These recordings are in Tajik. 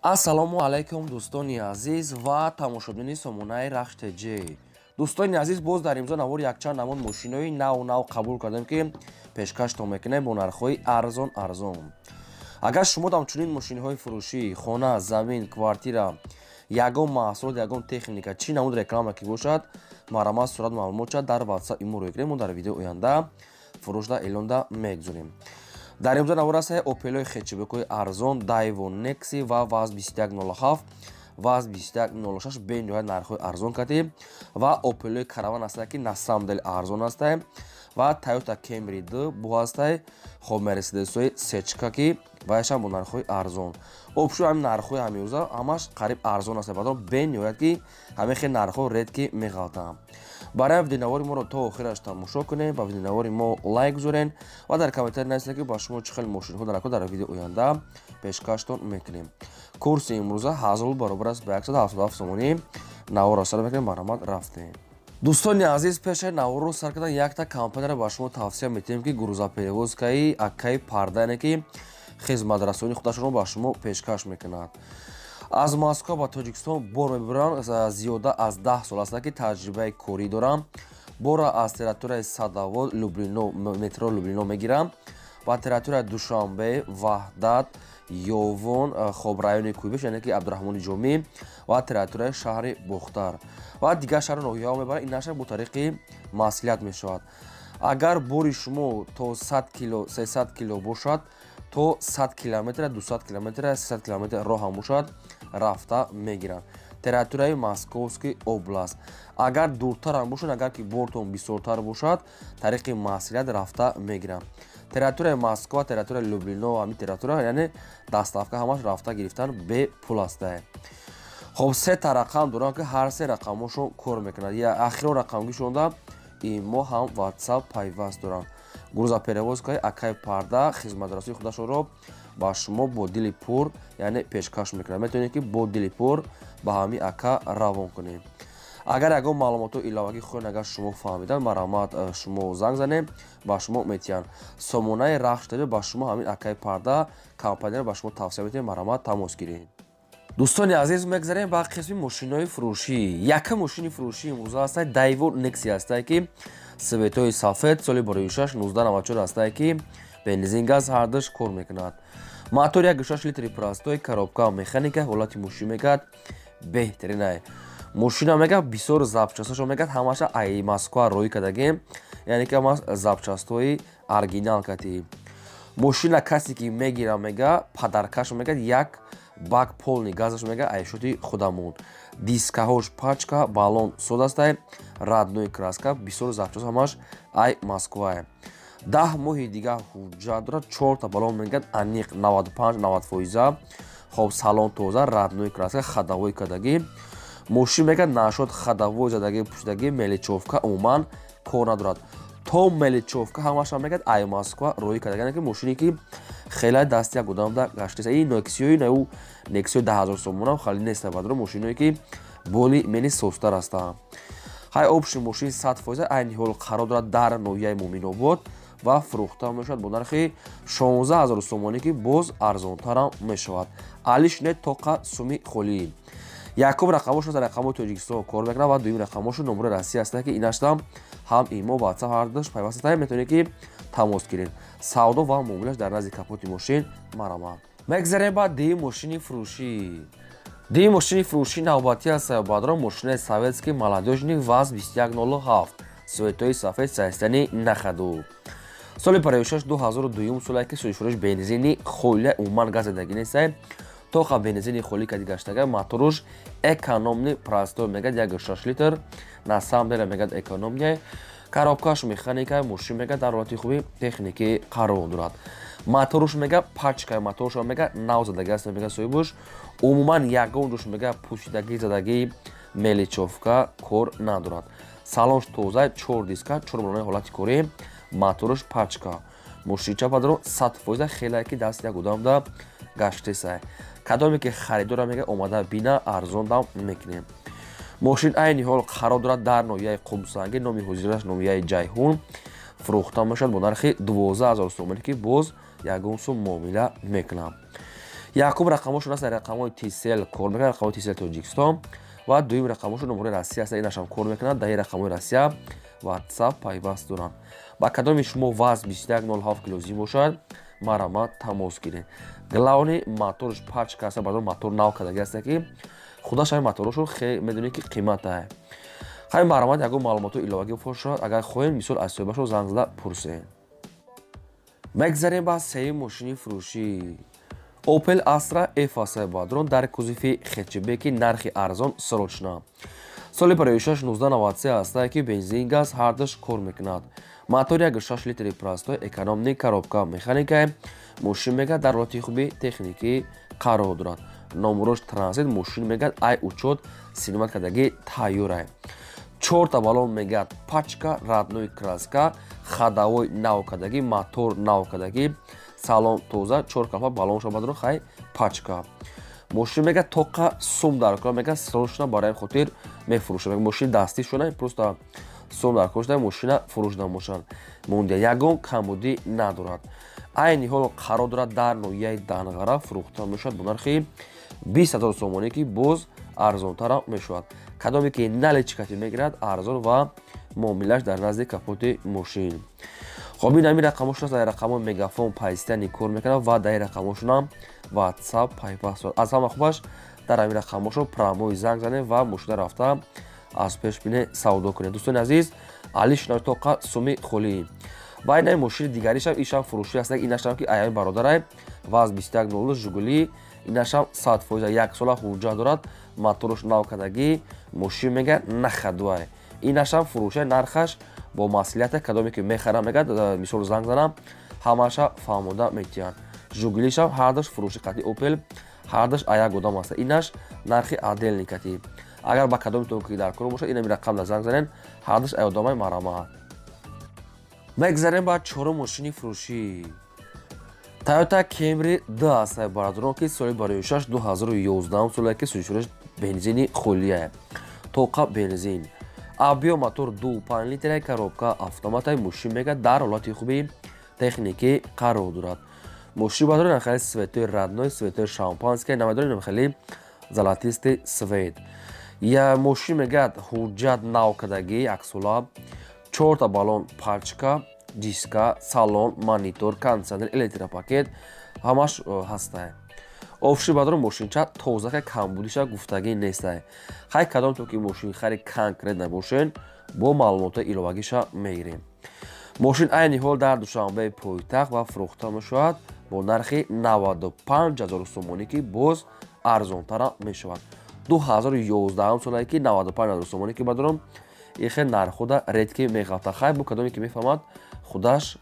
Ассалому алайкум, дӯстони азиз ва тамошобинони сомонаи Рахш ТЖ. Дӯстони азиз, боз дар имзо навори якчанд намуд мошинои нав нав қабул кардем, ки пешкаштон мекунем бо нархҳои арзон арзон. Агар шумо дам чунин мошинҳои фурӯшӣ, хона, замин, квартира, ягон маҳсулот, ягон техника, чӣ намуд реклама ки бошад, марҳамат, сурат, маълумот дар WhatsApp имо рӯй кунем, мо дар видеои оянда фурӯшда эълонда мегузорем. Дар имзо навор аст Опелои хэтчбекҳои арзон, Дайво Некси ва ВАЗ 2107, ВАЗ 2106, бениҳоят нархҳои арзон кардем, ва Опелои Караван аст, ки на самом деле арзон аст, ва Toyota Camry 2 бу ҳастай. Хоб, Мерседесҳои сечка, ки ваяшам бо нархҳои арзон. Обшу ҳамин нархҳои ҳамирӯза ҳамаш қариб арзон аст, бадор бениҳоят, ки ҳамин хел нархҳо редки меғалтанд. Барои видеонавори моро то охираш тамошо кунем, ба видеонавори мо лайк гузорен ва дар комментарий нависед, ки ба шумо чӣ хел мошинҳо дар дар видео оянда пешкаштон мекунем. Курси имрӯза 1000 баробар аст ба 177 сомонӣ. Наворро сар мекунем, марҳамат, рафтем. Дӯстони азиз, пешаи наворро сар кардан якта компанияро ба шумо тавсия метиҳем, ки грузоперевозкаи акаи Парда, ки хизматрасонии худашонро ба шумо пешкаш мекунад. Аз Москва ба Тоҷикистон бор мебаранд, зиёда аз 10 сол аст, ки таҷрибаи корӣ дорам. Бора аз территорияи Садовод, Люблино, метро Люблино мегирам ба территорияи Душанбе, Ваҳдат, Ёвон, хоб, райони Куйбиш, яъне ки Абдураҳмони Ҷомӣ, ва территорияи шаҳри Бохтар ва дигар шаҳру ноҳияҳо мебаранд. Ин наша бо тариқи маслиҳат мешавад. Агар бори шумо то 100 кило, 300 кило бошад, то 100 километр, 200 километр, 300 километр роҳ ҳам бошад, рафта мегиранд. Территорияи Московский област агар дуртарам бошад, агар ки бортон бисёртар бошад, тариқи маслиҳат рафта мегиранд. Территорияи Москва, территорияи Люблино, ҳамин территория, яъне доставка ҳамаш рафта гирифтан бепул астае. Хоб, сета рақам дорам, ки ҳар се рақамошон кор мекунад. Ахиро рақамгишонда имо ҳам WhatsApp пайваст дорам. Грузоперевозкаи акай Парда хизматрасонии худашонро ба шумо бо дили пур, яъне, пешкаш мекунад. Метавонед, ки бо дили пур ба ҳамин ака равон кунед. Агар ягон маълумотҳо иловагӣ хоҳед, агар шумо фаҳмидан, марҳамат, шумо занг занем, ба шумо метиҳанд. Сомонаи Рахш ТВ ба шумо ҳамин акаи Парда компанияро ба шумо тавсия метиҳем, марҳамат, тамос гиред. Дӯстони азиз, мегзарем ба қисми мошинои фурӯшӣ. Якум мошини фурӯшӣ имрӯза ҳастай Дайво Некси ҳастай, ки цветои сафед, соли 2006, 1994 ҳастай, ки бензин, газ ҳардуш кор мекунад. Мотор 1,6 литри простой, коробка механика, ҳолати мошин мегӯяд беҳтаринай. Мошина мегӯяд бисёр запчастҳошо мегӯяд ҳамаша ай Москва роӣ кардагем, яъне ки ҳама запчастҳои оригинал кати. Мошина касе ки мегира, мега подаркашо мегӯяд як бак полный газаш мега айшоти худамон. Дискаҳош пачка, баллон содастай, родной краска, бисёр запчаст ҳамаш ай Москвае. 10 моҳи дига ҳуҷҷат дорад, чорта баллон мегӯяд аниқ 95 90 фоиза. Хоб, салон тоза, родной краска, ходовой кардагӣ. Мошин мегӯяд нашод ходовой задагӣ, пӯшидагӣ, мелочёвка умуман кор надорад. То мелочёвка ҳамаша мегӯяд ай Москва роӣ карда, ки мошине ки хеле дасти як одамда гаштеса. Ин Нексиёи нау Нексиё 10 000 сомона хали неста, бадро мошиное ки боли мени состар ҳастанд. Ҳай, общий мошин 100%. Айни ҳол қарор дорад дар ноҳияи Муминобод ва фурӯхта мешавад бо нархи 16 000 сомонӣ, ки боз арзонтарам мешавад. Алиш не, тоқа суми холӣ. Якум рақамошо дар рақамҳои Тоҷикистон кор мекунад ва дуюм рақамошо номери Россия аст, ки инаштам ҳам имо, WhatsApp ҳардуш пайваст аст, метавонед, ки тамос гиред. Савдо ва муомилаш дар назди капоти мошин, марҳамат. Мегзарем ба дуюм мошини фурӯшӣ. Дуюм мошини фурӯшӣ навбатӣ аст, бадро мошинаи советский молодёжный ВАЗ 2107, цветои сафед, состояние на ходу, соли 56, 2002 соле, ки фурӯш бензини холия, умуман газ задагӣ нестай, тоқа бензини холӣ кади гаштага. Моторуш экономный простой, мегӯяд 1,6 литр, на самом деле мегӯяд экономия. Коробкаш механика. Мошин мегӯяд дар ҳолати хуби техникӣ қарор дорад. Моторуш мега пачкаи моторшо мега нав задагӣ аст, мега соҳибуш. Умуман ягон ҷош мега пӯшидагӣ, задагӣ, мелочёвка кор надорад. Салонш тоза, чор диска, чор балонаи ҳолати корӣ, моторуш пачка. Мошинча падаро 100%, хеле ки даст як одамда гаштесай. Кадоме ки харидора, мега омада бина, арзон дам мекунем. Мошин айни ҳол қарор дорад дар ноҳияи Қумсангӣ, номи ҳозираш ноҳияи Ҷайҳун. Фурӯхта мешавад бо нархи 12 000 сомонӣ, ки боз ягон сум муомила мекунам. Якум рақамошон аст, рақамҳои Tcell кор мекунад, рақамҳои Tcell Тоҷикистон, ва дуюм рақамошон номерои Россия аст, инашам кор мекунад, дар рақамҳои Россия WhatsApp пайваст доранд. Ба кадоми шумо ВАЗ 2107 ки лозим бошад, марҳамат тамос гиред. Главный моторш пачка аст, баъдон мотор нав кардаги аст, ки худаш ҳамин моторошон медонед, ки қиматае. Хай, марҳамат, ягон маълумотҳои иловагӣ бошад, агар хоҳем, мисол аз соҳибашон занг зада пурсем. Мегзарем ба сеюм мошини фурӯшӣ. Opel Astra F аст, бародарон, дар кузови хэтчбеки, нархи арзон, срочно. Соли 56 1993 аст, ки бензин, газ ҳардаш кор мекунад. Мотор 1,6 литри простой, экономный, коробка механика. Мошин мегӯяд, дар ҳолати хуби техникӣ қарор дорад. Номерош транзит, мошин мегӯяд, ай учёт снимать кардагӣ тайёрай. Чорта баллон мегӯяд пачка, родной краска, ходовой нав кардагӣ, мотор нав кардагӣ, салон тоза, чор калфа баллоншо бадро хай пачка. Мошин мегӯяд, тоқа сум дар кор, мегӯяд, срочно барои хотир мефурӯшад. Мошин дастӣ шуда, просто сум дар кор шуда, мошина фурӯш намошанд. Монда ягон камбудӣ надорад. Айни ҳол қарор дорад дар ноҳияи Данғара, фурӯхта мешавад бо нархи 20 000 сомонӣ, ки боз арзонтарам мешавад. Кадоме ки наличкати мегирад, арзон ва муомилаш дар назди капоти мошин. Хоб, ин ҳамин рақамошон аст, дар рақамҳои Мегафон постоянно кор мекунад ва дар рақамошонам WhatsApp пайваст дорад. Аз ҳама хубаш дар ҳамин рақамошон прямой занг занед ва мошина рафта аз пеш бине, савдо кунед. Дӯстони азиз, али шинои тоқа суми холӣ. Ва ин мошини дигаришам, ишам фурӯшӣ аст, инашам ки аями бародарай, ВАЗ 2102 Жигули, инашам 100%, як сола ҳуҷҷат дорад, моторш нав кардагӣ, мошин мега на ходу ай. Инашам фурӯша, нархаш бо маслиҳата, кадоме ки мехарам, мегӯяд, мисол занг занам, ҳамаша фаҳмода метиҳанд. Жигулишам ҳардаш фурӯши қатъи Опел, ҳардаш аяк одам аст. Инаш нархи отдельный кати. Агар ба кадометон ки дар кор бошад, инами рақам да занг занед, ҳардаш ай одамай, марҳамат. Мегзарем ба чорум мошини фурӯшӣ. Toyota Camry D аст, бародарон, ки соли барои 6 2011 соле, ки сӯзишвориш бензини холия, тоқа бензин. Объём мотор 2,5 литра, коробка автоматай, мошин мега дар ҳолати хуби техникӣ қарор дорад. Мошин бадорем хеле цветои родной, цветои шампанское, намедонем, хеле золотистый цвет. Я мошин мегӯяд, ҳуҷҷат нав кардагӣ, яксола, чорта баллон пачка, диска, салон, монитор, кондиционер, электропакет ҳамаш ҳастай. Офши бадрон мошинча тозака, камбудиша гуфтагӣ нестай. Хай, кадом то ки мошинхари конкрет набошен, бо маълумотҳои иловагиша мегирем. Мошин айни ҳол дар Душанбеи пойтахт ва фурӯхта мешавад бо нархи 95 000 сомонӣ, ки боз арзонтара мешавад. 2011 солае, ки 95 000 сомонӣ, ки бадрон ихе нархода редко меғалта. Хай, бо кадоме ки мефаҳмад, худаш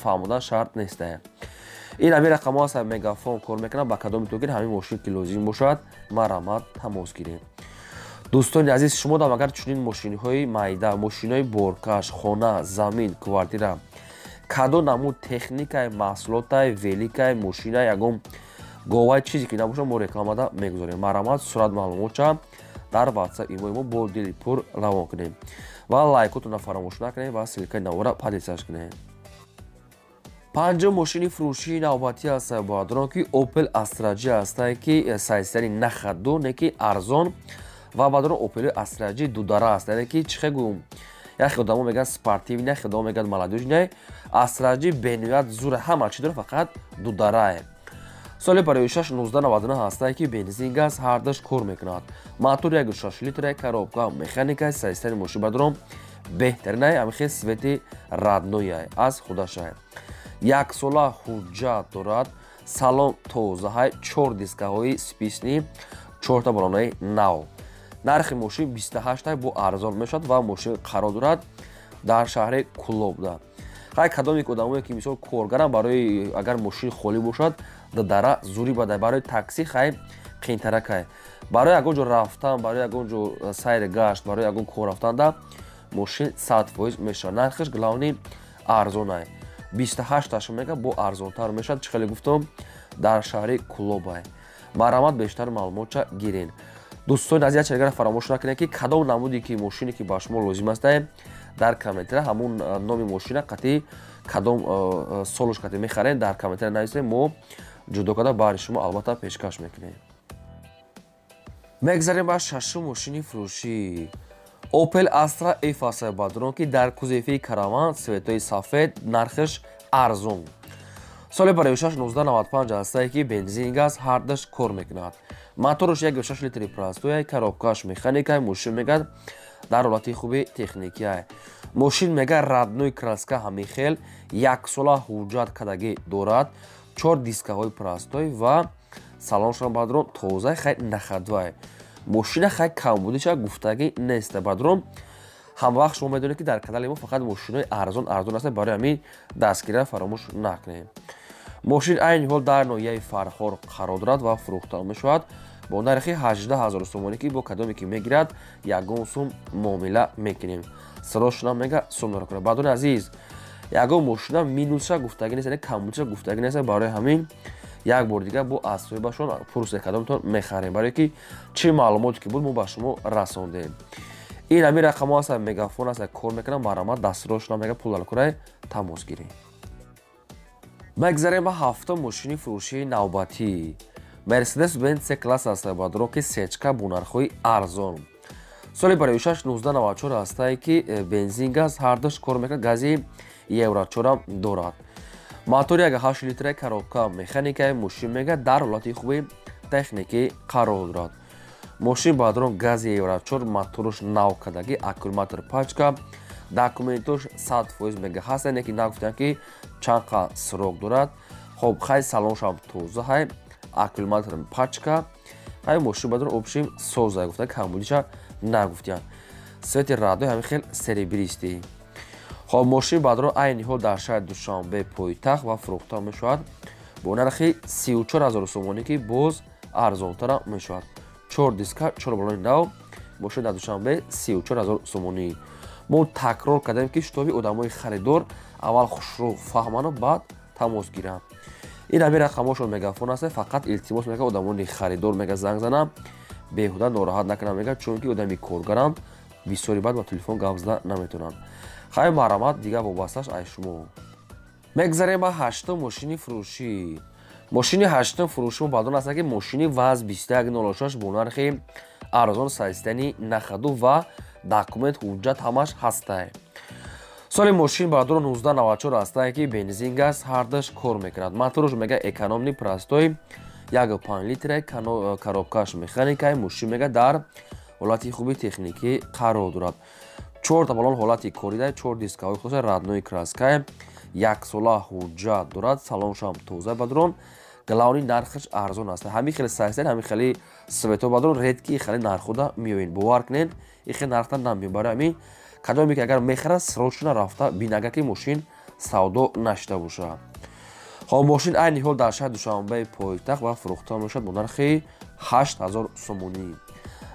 фаҳмодан шарт нестае. Ин ҳамин рақамҳо аст, Мегафон кор мекунад. Ба кадоми то ки ҳамин мошин ки лозим бошад, марҳамат, тамос гиред. Дӯстони азиз, шумо дам агар чунин мошинҳои майда, мошинҳои боркаш, хона, замин, квартира, кадом намуд техникаи, маҳсулотай, великай, мошина, ягон говай, чизе ки набошад, мо рекламада мегузорем. Марҳамат, сурат, маълумотча дар WhatsApp имои мо бо дили пур равон кунем ва лайкотонро фаромӯш накунем ва ссылкаи навора поделиться кунем. Панҷум мошини фурӯшии навбатӣ аст, бародарон, ки Opel Astra J ҳастае, ки состояние на ходу, не ки арзон. Ва баъдон Opel Astra J дудара аст, яъне ки чӣ гӯм, яхе одамо мегӯянд спортивный, яхе одамо мегӯянд молодёжный. Astra J бениҳоят зура, ҳама чӣ дора, фақат дударае. Соли барои 6 1999 ҳастае, ки бензин, газ ҳардаш кор мекунад. Мотор 1,6 литра, коробка механика. Состояние мошин бадром беҳтаринай, ҳамихе цвети роднояй аз худашай. Яксола ҳуҷҷат дорад, салон тозаҳай, чор дискаҳои спичный, чорта балонаи нав. Нархи мошин 28 бо арзон мешавад ва мошин қарор дорад дар шаҳри Кулобда. Хай, кадоме одамое ки мисол коргарам, барои агар мошин холӣ бошад, дара зури бада, барои такси хай қиинтаракай, барои ягон ҷо рафтан, барои ягон ҷо сайри гашт, барои ягон кор рафтанда мошин 100% мешавад. Нархиш главный арзонай, 28 мега бо арзонтар мешавад. Чӣ хеле гуфтам, дар шаҳри Кулобай. Марҳамат, бештар маълумотча гирен. Дӯстони азиз, як чизгара фаромӯш накунед, ки кадом намуде ки мошине ки ба шумо лозим астае, дар комментария ҳамун номи мошина қатъи кадом солуш қатъи мехарем, дар комментария нависем, мо ҷудо карда баҳри шумо албатта пешкаш мекунем. Мегзарем ба шашум мошини фурӯшӣ. Opel Astra F аст бадрон, ки дар кузови караван, цветои сафед, нархаш арзон. Соли барои 1995 ҳастае, ки бензин, газ ҳардаш кор мекунад. Мотораш 1,6 литри простой, коробкаш механика. Мошин мегад дар ҳолати хуби техникия. Мошин мега родной краска, ҳамин хел яксола ҳуҷҷат кардагӣ дорад, чор дискаҳои простой ва салоншон бадрон тоза, хай на ходовой. Мошина хай камбудиша гуфтагӣ неста бадрон. Ҳамвақт шумо медонед, ки дар канали мо фақат мошинои арзон арзон аст, барои ҳамин дастгирира фаромӯш накунем. Мошин айни ҳол дар ноҳияи Фархор қарор дорад ва фурӯхта мешавад бо нархи 18 000 сомонӣ, ки бо кадоме ки мегирад, ягон сум муомила мекунем. Сирошона мега сум наркунад. Баъдони азиз, ягон мошина минусша гуфтагӣ нест, яъне камбудиша гуфтагӣ нест. Барои ҳамин як бор дигар бо аз соҳибашон пурсе, кадомтон мехарем, барое ки чӣ маълумоте ки буд, мо ба шумо расондем. Ин ҳамин рақамҳо ҳаста, мегафон аст, кор мекунам. Марҳамат, дастурошона мега пул далкунай тамос гирем. Мегзарем ба ҳафтум мошини фурӯшии навбатӣ. Мерседес Бенц С класс аст бадро, ки сечка бо нархҳои арзон. Соли барои 1994 ҳастае, ки бензин, газ ҳардуш кор мекунад, гази евро 4 дорад. Мотори 1,8 литра, коробка механикаи. Мошин мега дар ҳолати хуби техникӣ қарор дорад. Мошин бадрон гази евро 4, моторш нав кардагӣ, аккумулятор пачка, документош 100% мега ҳаст, яъне ки нагуфтанд, ки чанд қа срок дорад. Хоб, хай салоншам тоза, ҳай аккумулятор пачка, ҳай мошин бадрон общем соза, гуфтанд, камбудиша нагуфтиянд. Цвети родной ҳамин хел серебристый. Хоб, мошин бадрон айни ҳол дар шаҳри Душанбе пойтахт ва фурӯхта мешавад бо нархи 34 000 сомонӣ, ки боз арзонтара мешавад. Чор диска, чор балони нав. Мошин дар Душанбе 34 000 сомонӣ. Мо такрор кардем, ки шитоби одамои харидор аввал хушрӯ фаҳману баъд тамос гиранд. Ин ҳамин рақамҳошон мегафон аст. Фақат илтимос мега, одамони харидор мега занг занам, беҳуда нороҳат накунам мега, чунки одами коргаранд, бисёри баъд ба телефон гап зада наметавонанд. Хай, марҳамат, дигар вобасташ ай шумо. Мегзарем ба ҳаштум мошини фурӯшӣ. Мошини ҳаштум фурӯши баъдон аст, ки мошини ВАЗ 2106 бо нархи арзон, состояние на ходу ва документ ҳуҷҷат ҳамаш ҳастай. Соли мошин баъдро 1994 ҳастае, ки бензин, газ ҳардаш кор мекунад. Моторш мега экономный простой, 1,5 литра, коробкаш механикай. Мошин мега дар ҳолати хуби техникӣ қарор дорад. Чорта балон ҳолати корида, чор дискаҳои хоса, родной краскай, яксола ҳуҷҷат дорад, салоншам тоза бадрон. Главный, нархаш арзон аст. Ҳамин хеле состояние, ҳамин хеле цвето бадрон редкий хеле нархода меоед. Бовар кунед, ин хеле нархта намеоед. Барои ҳамин кадоме ки агар мехарад, срочно рафта бинага, ки мошин савдо нашуда бошад. Хоб, мошин айни ҳол дар шаҳри Душанбеи пойтахт ва фурӯхта мешавад бо нархи 8000 сомонӣ.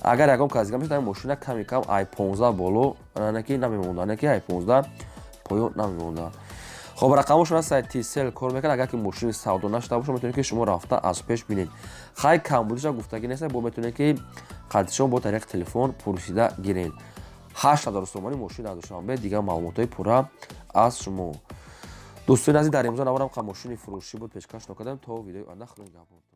Агар ягон кас дига мешавад, мошина ками кам ай 15 боло ки намемонда, не ки ай 15 поён намемонда. Хоб, рақамошон аст, сайти Тисел кор мекунад. Агар ки мошини савдо нашуда бошад, метавонед, ки шумо рафта аз пеш бинед. Хай, камбудиша гуфтагӣ нест, бо метавонед, ки қадишон бо тариқи телефон пурсида гиред. 8000 сомонӣ мошин дар Душанбе. Дигар маълумотҳои пурра аз шумо. Дӯстони азиз, дар имзо наворам қа мошини фурӯшӣ буд, пешкаш нокардам. То видеои оянда, худо нигаҳбон.